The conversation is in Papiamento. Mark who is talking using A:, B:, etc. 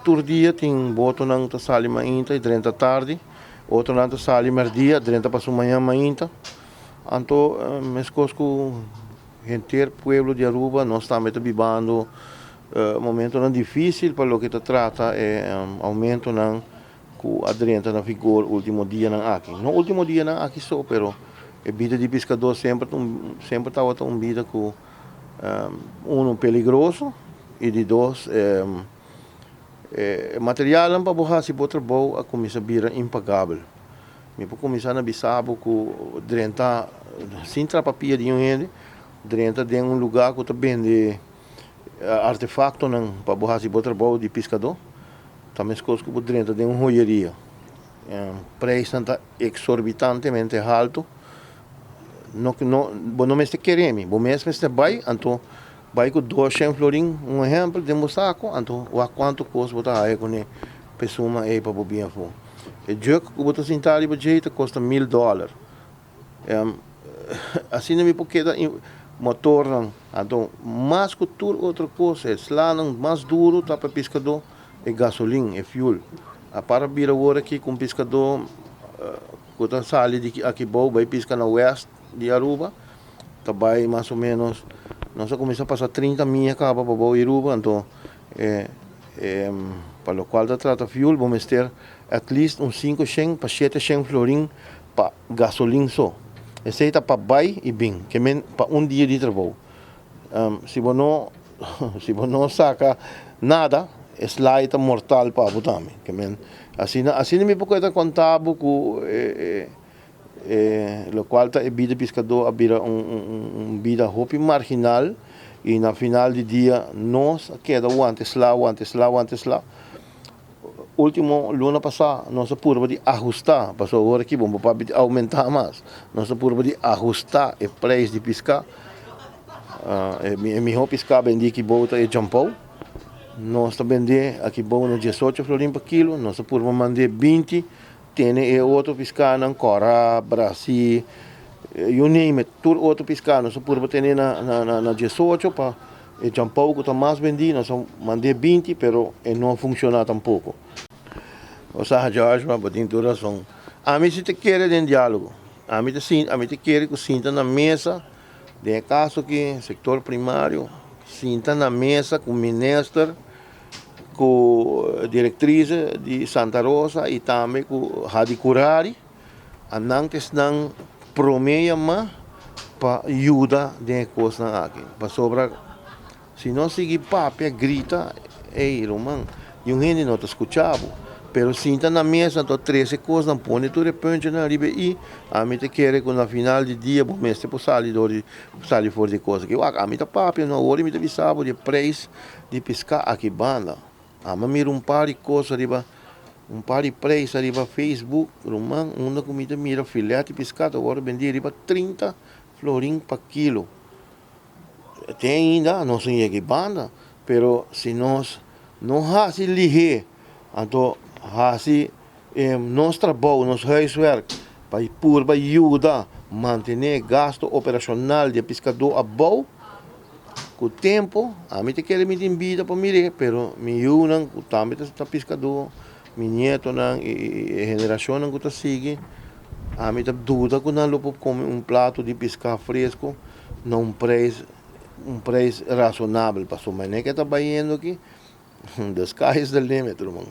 A: Tur dia tin botonan ta sali mainta y drenta tardi, otronan ta sali merdia, drenta paso mañan mainta. Anto mescos cu henter pueblo di Aruba nos tambe ta bibando momentonan dificil pa loke ta trata e aumentonan cu a drenta na vigor ultimo dianan aki. No ultimo dianan aki so, pero e bida di piscador semper semper tabata un bida cu uno peligroso y di dos e materialnan pa bo haci bo trabou a cuminsa bira impagabel. Mi por cuminsa na bisa bo cu drenta sin trapa pia di un hende, drenta den un lugar cu ta bende artefactonan pa bo haci bo trabou di piscador ta mescos cu bo drenta den un joyeria. Prijsnan ta exorbitantemente halto. No, no, bo no mester kere mi, bo mes mester bai, anto bai ku 200 florin, un ehempel, den bo sako, anto wak kuantu kos bo ta haya kuné p'e suma ei pa bo bin afó. E jug ku bo ta sinta riba djei ta kosta $1000. Asina mi por keda motornan, anto mas ku tur otro kos e slanan mas duru ta pa e piskadó e gasolin, e fuel. A para bira awor aki ku un piskadó ku ta sali di aki bou bai piska na west di Aruba ta bai mas o menos nos a kuminsá pasa 30 mia kaba pa bou Aruba, anto e pa lokual ta trata fuel bo mester at least un 500 pa 700 florin pa gasolin so. Esei ta pa bai i bin, ke men pa un dia di trabou. Si bo no si bo no saka nada e slai ta mortal pa bo tambe. Ke men asina asina mi por keda konta bo ku e e lokual ta e bida piskadó a bira un un bida hopi marginal i na final di dia nos a keda wanta e sla wanta e sla wanta e sla. Ultimo luna pasá nos a purba di ahustá, pasobra awor aki bo papia di oumentá mas, nos a purba di ahustá e preis di piská. E mihó piská bendí aki bou ta e jampou. Nos ta bendé aki bou na 18 florin pa kilo, nos a purba mand'é 20, tene e otro piskánan, kòrá, brasí, you name it, tur otro piská nos a purba tene na 18 pa E champou ku ta mas bendí nos a mand'é 20 pero e no a funshoná tampoko. Bo sa Joshua, bo tin tur rason. Ami si ta kere den diálogo. Ami ta sinti, ami ta kere ku sinta na mesa, den e kaso aki sektor primario, sinta na mesa ku minister, ku direktrise di Santa Rosa i tambe ku Hadicurari. Anan ta esnan promé yamá pa yuda den e kosnan aki. Pasobra si nos sigui papia, grita, ey ruman, niun hende no ta skucha bo. Pero sinta na mesa anto trese kosnan, pone tur e puntonan riba e i, ami ta kere ku na final di dia bo mester por sali dor di sali for di e kos aki. Wak, ami ta papia no awor i mi ta bisa bo di e preis di piská aki banda. Ami a mira un par di kos ariba, un par di preis ariba Facebook, ruman, unda ku mi ta mira filet di piská ta wòrdu bendí riba 30 florin pa kilo. Te ainda nos no yega e banda, pero si nos no hasi lihé, anto hasi nos trabou, nos huiswerk, pa purba yuda mantené gasto operashonal di e piskadó abou, ku tempu ami ta kere mi tin bida pa mir'é, pero mi yunan ku tambe ta piskadó, mi nietonan i e generashonnan ku ta sigui, ami ta duda ku nan lo por kome un plato di piská fresku na un preis un preis rasonabel, pasobra manera ke ta bayendo aki, the sky is the limit, ruman.